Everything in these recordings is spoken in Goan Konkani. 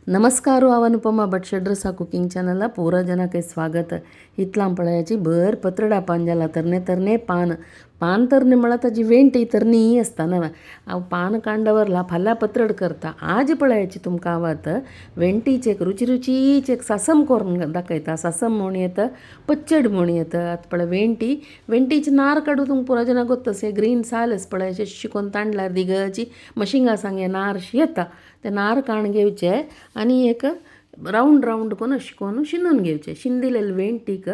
नमस्कार, हांव अनुपमा भट शेड्रसा कुकिंग चॅनला पुरा जनाक स्वागत. इतलां पळयाची भर पत्रडा पान जाला तरणे तरणे पान पान तरणे म्हळ्यार ताजी वेंटी तरणी आसता न्हय. हांव पान कांडावरला फाल्यां पत्रड करता. आज पळयाची तुमकां हांव आतां वेंटीचे एक रुची रुचीचे एक सासम करून दाखयता. सासम म्हूण येता, पच्चड म्हूण येता. आतां पळय वेंटी वेंटीचे नार काडू तुमकां पुरा जना गोत्त ग्रीन सालस पळय शिकोवन तांडल्यार दिगची मशिंगा सांगे नार येता. ते नार काण घेवचे आनी एक रावंड रावंड करून अशें करून शिनून घेवचे. शिंदिलेले वेंटीक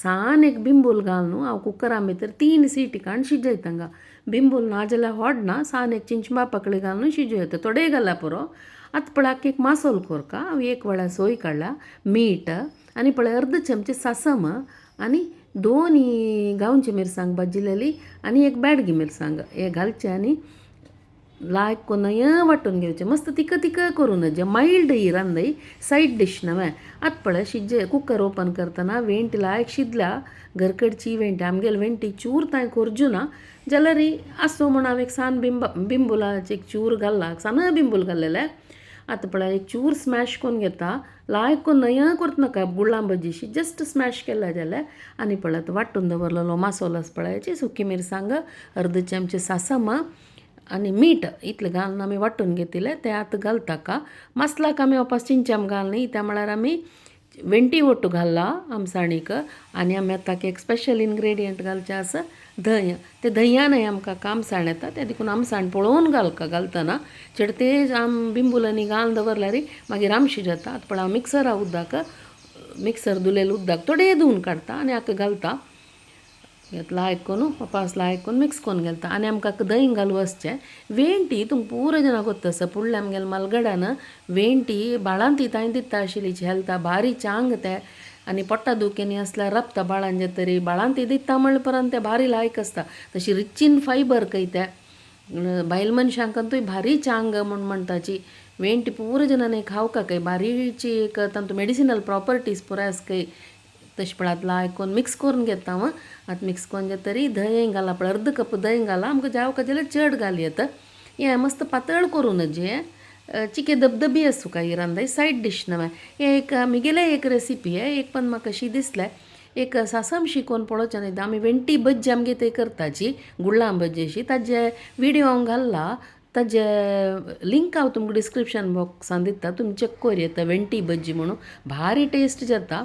सान एक बिंबूल घालून हांव कुकरा भितर 3 सीटी काडून शिजयता. हांगा बिंबूल ना जाल्यार होडना सान एक चिंचमा पाकळी घालून शिजयता. थोडे घाल्यार पुरो. आतां पळय एक मासोल कोरका. हांव एक वळा सोय काडला, मीठ आनी पळय अर्द चमचे सासम आनी 2 गांवची मिरसांग भाजिलेली आनी एक बेडगी मिरसांग हे घालचे आनी लायक कोन्नय वांटून घेवचें. मस्त तिका तिका करून जे मायल्ड ही रांदय सायड डीश न्हय. आतां पळय शिजय कुकर ओपन करतना वेंटी लायक शिजल्या. घरकडची वेंटी आमगेली वेंटी चूर तांय कोरजू ना जाल्यार आसूं म्हूण हांव एक सान बिंबुलाचे एक चूर घालला, सान बिंबूल घाल्लेलें. आतां पळय एक चूर स्मॅश करून घेता. लायक कोन्न करत नाका गुळां भजीशी जस्ट स्मॅश केल्या जाल्यार. आनी पळय आतां वांटून दवरलेलो मासोल आसा पळयाची सुकी मिरसांग, अर्द चमचे सासम आनी मीठ इतलें घालून आमी वांटून घेतिल्लें तें आतां घालता का. मसलाक आमी वापस चिंचाम घालना त्या म्हळ्यार आमी वेंटी ओट्टू घालला आमसाणीक. आनी आमी आतां एक स्पेशल इनग्रेडियंट घालचें आसा धंय. ते धंयानय आमकां आमसाण येता तें देखून आमसाण पळोवन घालका घालतना. चडते आम बिंबुलांनी घालून दवरल्यार मागीर आमशी जाता. आतां पळय हांव मिक्सरा उदक मिक्सर धुलेलें उदक थोडें धुवन काडटा आनी हाका घालता. लायक करून पपास लायक करून मिक्स करून घालता. आनी आमकां दही घालू आसचें. वेंटी तुमकां पुरो जना गोत्त आसा पुडले आमगेले मालगडान वेंटी बाळांती तांय दिता आशिल्ली हेल्था भारी चांग ते आनी पोटा दुखेनी आसल्यार रपता बाळांचे तरी बाळांती दिता म्हणले परंत ते भारी लायक आसता. तशी रिच इन फायबर खंय ते बायल मनशांकूय भारी चांग म्हूण म्हणटाची. वेंटी पुरो जणांनी खावका खंय बारीची एक तांतू मेडिसिनल प्रॉपर्टीज पुराय आसा खंय. तशें पळय आतां लायक करून मिक्स करून घेता हांव. आतां मिक्स करून घेतरी धंय घाला पळय अर्द कप धंय घाला. आमकां जावका जाल्यार चड घाल येता. हें मस्त पातळ करून जें चिके धबधबी आसूं काय रांदय सायड डीश न्हय. हें एक म्हगेलें एक रेसिपी एक पण म्हाका अशी दिसलें एक सासम शिकोवन पळोवचें न्हय. आमी वेंटी भज्जी आमगे थंय करताची गुळां भज्जी अशी ताजे विडियो हांव घालला. ताजे लिंक हांव तुमकां डिस्क्रिप्शन बॉक्सान दिता, तुमी चॅक करूं येता. वेंटी भज्जी म्हणून भारी टेस्ट जाता.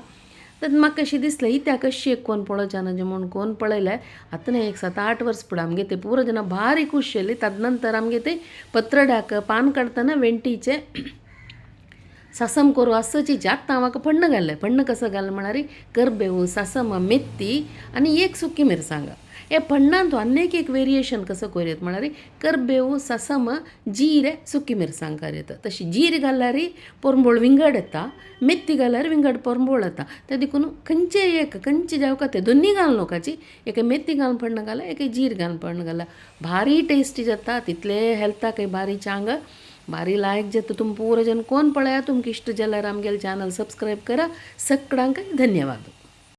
तर म्हाका अशें दिसलें इत्याक कशी एक कोण पळोवचें ना म्हूण कोण पळयलें. आतां न्हय एक 7-8 वर्स फुडें आमगे ते पुरो जेन्ना भारी खूश जाली. ताजे नंतर आमगे ते पत्रड्याक पान काडटना वेंटीचें सासम करूं आसची. आतां हांव म्हाका फण्ण घालें. फण्ण कसो घालें म्हळ्यार करबेव, सासम, मेथी आनी एक सुकी मिरसांग. हे फण्णांत आनीक एक वेरिएशन कसो करूं येता म्हळ्यार करबेव, सासम, जिरें, सुकी मिरसांग करूं येता. तशी जीर घाल्यार पोरंबोळ विंगड येता, मेथी घाल्यार विंगड पोरंबोळ येता. तें देखून खंयचें एक खंयचें जावका तें दोनी घालूं नोकाची. एक मेथी घालून फण्ण घाला, एक जीर घालून फण्ण घाला. भारी टेस्टी जाता. तितले हेल्थाकय भारी चांग भारी लायक जाता. तुमी पुरो जण कोण पळया तुमकां इश्ट जाल्यार आमगेलें चॅनल सबस्क्रायब करा. सगळ्यांक धन्यवाद.